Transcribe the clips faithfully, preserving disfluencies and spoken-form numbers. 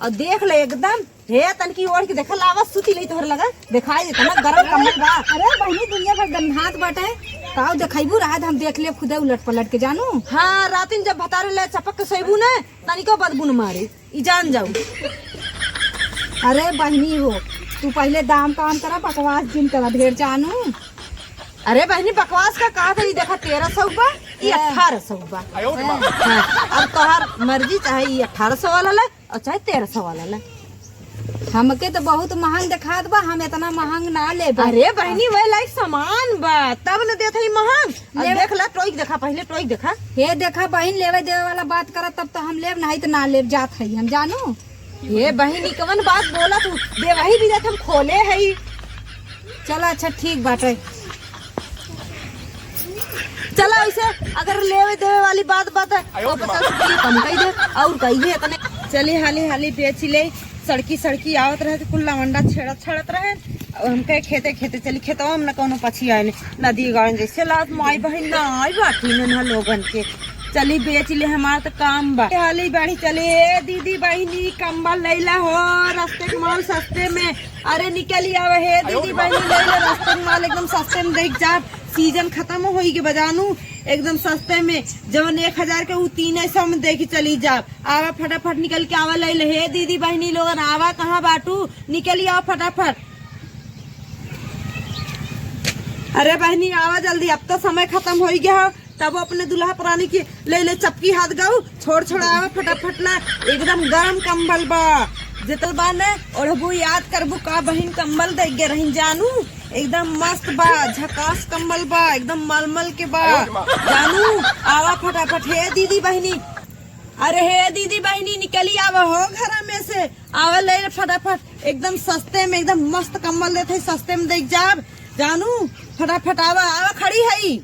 और देख ले एकदम, हे तनकी ओढ़ के देखा, लावा सूती ले तोहरे लगा, देखाई देता ना गरम कम्बल बा। अरे बहिनी, दुनिया भर गन्हात बाटे, काऊ देखैबू रहा, हम देख ले खुदे उलट पलट के जानू। हाँ, रातिन जब भतारे ले चपक के सोइबू ने, तनिको बदबू न मारे, ई जान जाऊ। अरे बहिनी हो, तू पहिले दाम काम करा, बकवास जिन करा ढेर जानू। अरे बहिनी, बकवास का कहा था, ई देखा तेरह सौ बा, ई हाँ। अठारह सौ बा। हाँ, अब तोहार मर्जी, चाहे ई अठारह सौ वाला ले, और चाहे तेरह सौ वाला ले। हमके तो बहुत महंग देखात बा, हम इतना महंग ना लेब। अरे बहिनी, वही लायक सामान बा, तब न देत हई महंग। अब ले। देख ला, टोइक देखा, पहिले टोइक देखा। हे देखा बहिन, लेवे देवे वाला बात करत तब तो हम लेब, नहीं तो ना लेब, जात हई हम जानू। हे बहिनी, कवन बात बोला तू? देवही भी जात हम खोले हई। चला अच्छा ठीक बाटे। चला, ऐसे अगर लेवे देवे वाली बात, बात है, तो पचास रुपये कम कई दे, और कई दे इतने। चली हाली हाली बेच ले, सड़की सड़की आवत रहे तो कुल लवंडा छेड़त छेड़त रहे, और हमके खेते खेते चली, खेतवा में न कौनो पछी आए, नदी गाँव जैसे लात माई बहिन ना आई बाटी न लोगन के। चली बेच ले, हमार तो काम बा। हाली बाड़ी चली, ए दीदी बहिनी, कम्बल लैला हो, रस्ते के माल सस्ते में। अरे निकली आवे, हे दीदी बहिनी, लैला रस्ते के माल एकदम सस्ते में देख जा। सीजन खत्म होई के बजानू, एकदम सस्ते में, जवन एक हजार के उ तीन सौ में देखी चली जाब। आवा फटाफट निकल के आवा, लैले हे दीदी बहिनी लोगन, आवा कहाँ बाटू, निकली आवा फटाफट। अरे बहिनी आवा जल्दी, अब तो समय खत्म होई गया हो, तब अपने दुल्हा परानी के लैले चपकी हाथ गऊ, छोड़ छोड़ आवा फटाफट ना, एकदम गरम कम्बल बा, जेतल बा ने ओढ़बू याद करबू का बहिन कम्बल दे गे रही जानू। एकदम मस्त बा, झकास कम्बल बा, एकदम मलमल के बा। जानू, आवा फटाफट, हे दीदी बहिनी, अरे हे दीदी बहिनी, निकली आवा हो घरा में से, आवा ले ले फटाफट, एकदम सस्ते में, एकदम मस्त कम्बल देत है, सस्ते में देख जाब। जानू, फटाफट आवा, आवा खड़ी है।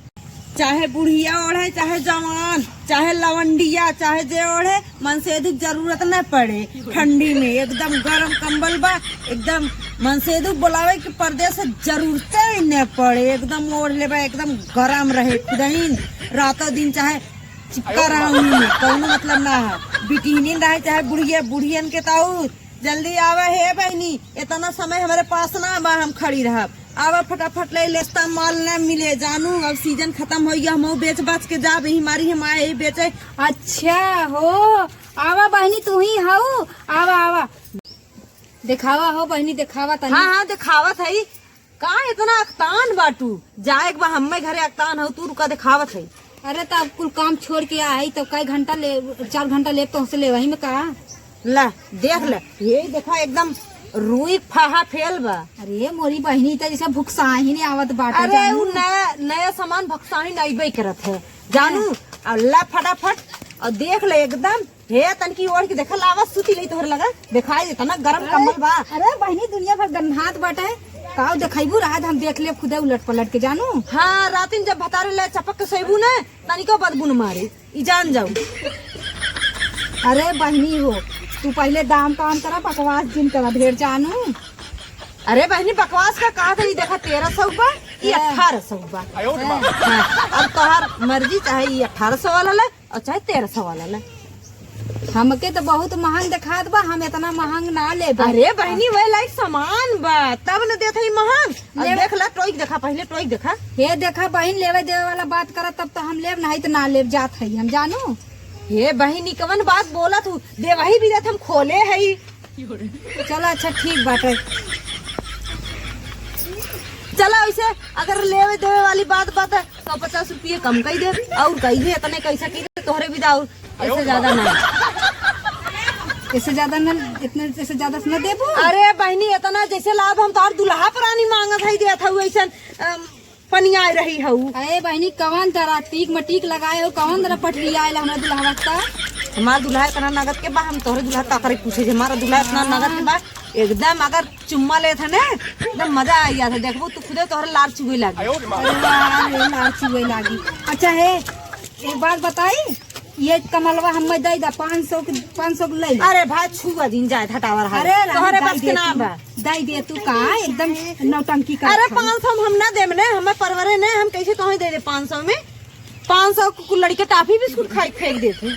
चाहे बुढ़िया ओढ़े, चाहे जवान, चाहे लवंडिया, चाहे जे ओढ़े, मनसेधु के जरूरत न पड़े। ठंडी में एकदम गरम कम्बल बा, एकदम मनसेधु बोलावे के परदेस से जरूरते ही न पड़े। एकदम ओढ़ लेबा, एकदम गरम रहे खुदहीन, रातों दिन चाहे चिपका रहा उन्हीं में, कौनो मतलब ना है। बिटिहनिन रहे चाहे बुढ़िया, बुढ़ियन के ताऊ, जल्दी आवा हे बहिनी, इतना समय हमरे पास ना बा, हम खड़ी रहब। आवा फटाफट ले, लेस्ता माल ना मिले जानू, अब सीजन खत्म हो गया, हम बेच बाच के जाब, यही मारी हम आए ही बेचे। अच्छा हो, आवा बहिनी, तू ही हऊ, आवा आवा, देखावा हो बहिनी, देखावा तनी। हाँ हाँ, देखावत है। का इतना अकतान बाटू? जाए के बा हम्मे घरे, अकतान हऊ तू, रुका देखावत है। अरे, तब कुल काम छोड़ के आई, तब कई घंटा ले, चार घंटा ले पहुँच ले वही में का। ला, देख ले, ये देखा एकदम रुई फाहा फेल बा। अरे मोरी बहिनी, त जैसे भुकसाही नहीं आवत बाटे, अरे जानू। उ नया, नया सामान भुकसाही नहीं अइबे करत है, जानू। हाँ। और ला फटाफट और देख ले एकदम, हे तनकी ओढ़ के देखा, लावा सूती ले तोहरे लगा, देखाई देता ना गरम अरे, कम्बल बा। अरे बहिनी, दुनिया भर गन्हात बाटे, काऊ देखैबू रहा, हम देख ले खुदे उलट पलट के जानू। हाँ, रातिन जब भतारे ले चपक के सोइबू ने, तनिको बदबू न मारे, ई जान जाऊ। अरे बहिनी हो, तू पहिले दाम काम करा, बकवास जिन करा ढेर जानू। अरे बहिनी, बकवास का कहा था, ई देखा तेरह सौ बा, ई हाँ। अठारह सौ बा। हाँ, अब तोहार मर्जी, चाहे ई अठारह सौ वाला ले और चाहे तेरह सौ वाला ले। हमके तो बहुत महंग देखात बा, हम इतना महंग ना लेब। अरे बहिनी, वही लायक सामान बा, तब न देत हई महंग। अब ले। देख ला, टोइक देखा, पहिले टोइक देखा। हे देखा बहिन, लेवे देवे वाला बात करा, तब तो हम लेब, नहीं तो ना लेब, जात हई हम जानू। हे बहिनी, कवन बात बोला तू? देवही भी देत हम खोले हई। चला अच्छा ठीक बाटे। चला, वैसे अगर लेवे देवे वाली बात, बात है, सौ पचास रुपये कम कई दे, और कई दे, इतने कैसे की दे, तोहरे विदा और इससे ज्यादा ना। इससे ज्यादा ना, इतने, इससे ज्यादा ना देबो। अरे बहिनी, इतना जैसे लाभ हम तोहर दुल्हा परानी मांगत है, देत हऊ ऐसन, अम, पनियाए रही हऊ। अरे बहिनी, कवन तरह टीक मटीक लगाए हो, कवन तरह पटरी आयल हमरा दुल्हवा का? हमार दुल्हा इतना नगद के बा, हम तोहरे दुल्हा का करे पूछे जे, हमारा दुल्हा इतना नगद के बा, एकदम अगर चुम्मा लेत है ना, एकदम मजा आ जात है। देखबू तू खुदे तोहरे लार चुए लागी। अरे वाह रे, लार चुए लागी। अच्छा है, एक बात बताई, ये कमलवा हमें दे दा, पाँच सौ के, पाँच सौ के ले ले। अरे भाई, छुआ जिन जाए, हटावा रहा। अरे रानी, तोहरे दे बस के दे ना तू, बा। दे दे तू का, एकदम नौटंकी कर अरे, खाली। पाँच सौ में हम ना देम ने, हमें परवरे ने, हम कैसे तोहे दे दे पाँच सौ में? पाँच सौ को लड़के टाफी बिस्कुट खाई फेंक देते।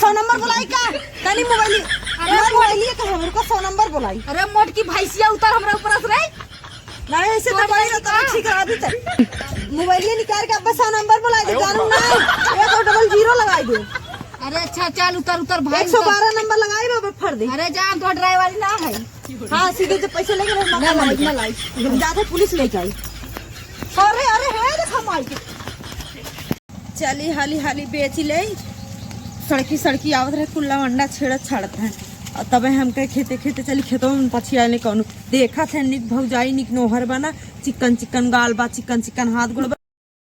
सौ नंबर बोलाई का? तनी मोबाइल, अरे अरे मोबाइल का है, मेरे को सौ नंबर बोलाई। अरे मोटकी भैंसिया, उतर हमरा ऊपर से रे। नहीं, ऐसे तो तोड़ कोई देती ना, तोड़ का? ठीक है, अभी तक। मोबाइल ये निकाल के अब सौ नंबर बोलाई दे, जानू ना। एक और डबल ज़ीरो लगाई दे। अरे अच्छा, चल, उतर, उतर भाई, एक सौ बारह उतर। नंबर लगाई, बाबा, फर दे। अरे जा, तो ड्राइवर ना है। हाँ, सीधे जब पैसे लेके ना, ना ना लाई, लाई। ना लाई। हम जाते पुलिस लेके आई। अरे, अरे, है देखा माई के। चली हाली हाली बेच ले, सड़की सड़की आवत रहे, कुल्ला अंडा छेड़त छाड़त है। और तबे हम कहे खेते खेते चली, खेतों में पछिया ले कौनो। देखत है निक भौजाई, निक नोहर बना, चिकन चिकन गाल बा, चिकन चिकन हाथ गोड़ बा।